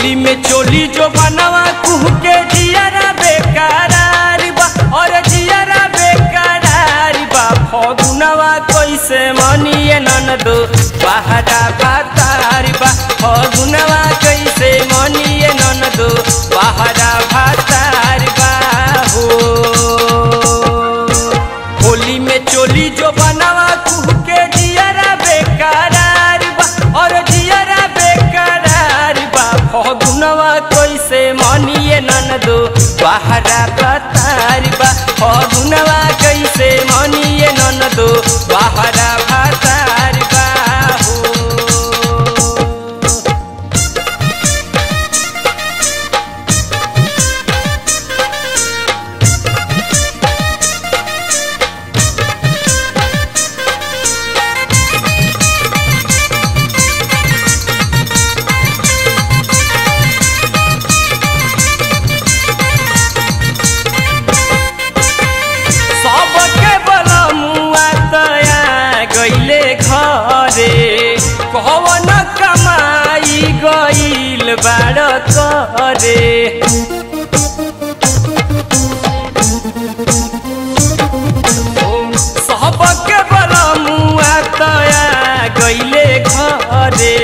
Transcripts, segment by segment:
होली में चोली जो बनवा कुह के जियरा बेकरार बा, और जियरा बेकरार बा। फगुनवा कैसे मनिए ननदो बहरा भातार बा, फगुनवा कैसे मनिए ननदो बहरा भातार बा। हो होली में चोली जो बनवा कुह के जियरा बेकरार बा, और जियरा बेकरार बा। फगुनवा कैसे मनिए ननदो बहरा भातार बा, फगुनवा कैसे मनिए ननदो बहरा भातार बा। घरे कवन कमाई गईल बाड़ करे, सबके बलमुआ तया गईले घरे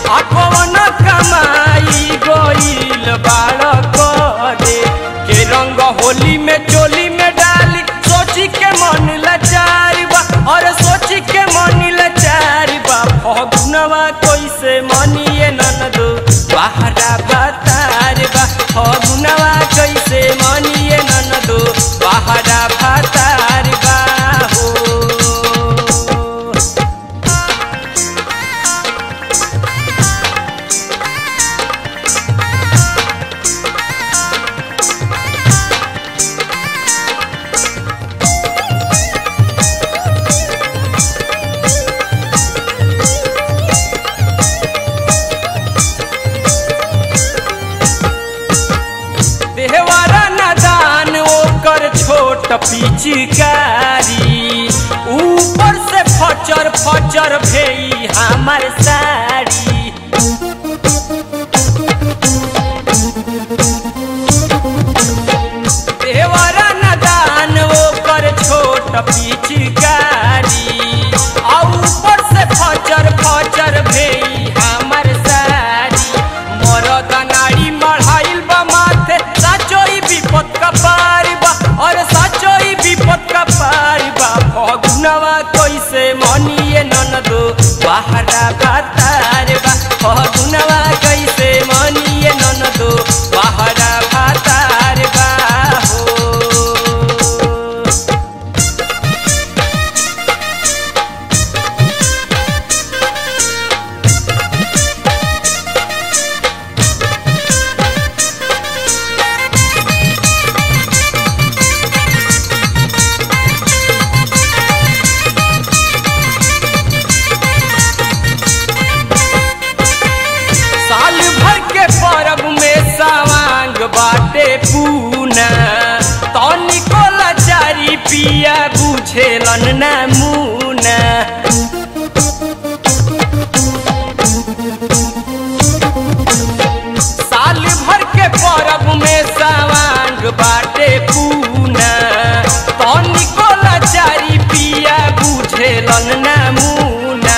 आ कवन कमाई गईल बाड़ करे। के रंग होली में चोली में डाली सोची के मन लाचार बा, और सोची के मन लाचार बा। फगुनवा कैसे मनिए ननदो बहरा भातार बा, फगुनवा कैसे मनिए ननदो बहरा भातार बा। हो देहवारा नदान ओकर छोट पिचकारी, ऊपर से फचर फचर भेई हमार साड़ी। देहवारा नदान ओकर छोट पिचकारी, ऊपर से फचर फचर भेई हमार साड़ी। मरदनाड़ी मढ़ाइल बा माथे साचोई विपद का पार बा, और साचोई विपद का पार बा। फगुनवा कैसे मनिए ननदो बहरा भातार बा, फगुनवा कैसे मनिए ननदो बहरा भातार बा। हो साल भर के परब में सवांग बाटे पूना, तनिको लाचारी पिया बुझेलन ना मुना। साल भर के परब में सवांग बाटे पूना, तनिको लाचारी पिया बुझेलन ना मुना।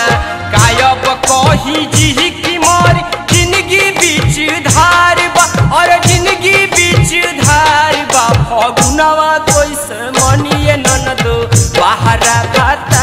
कायब कही जी की मोर जिंदगी बीच धार बा, और जिंदगी बीच धार बा। फगुनवा कैसे मनिए ननदो बहरा भातार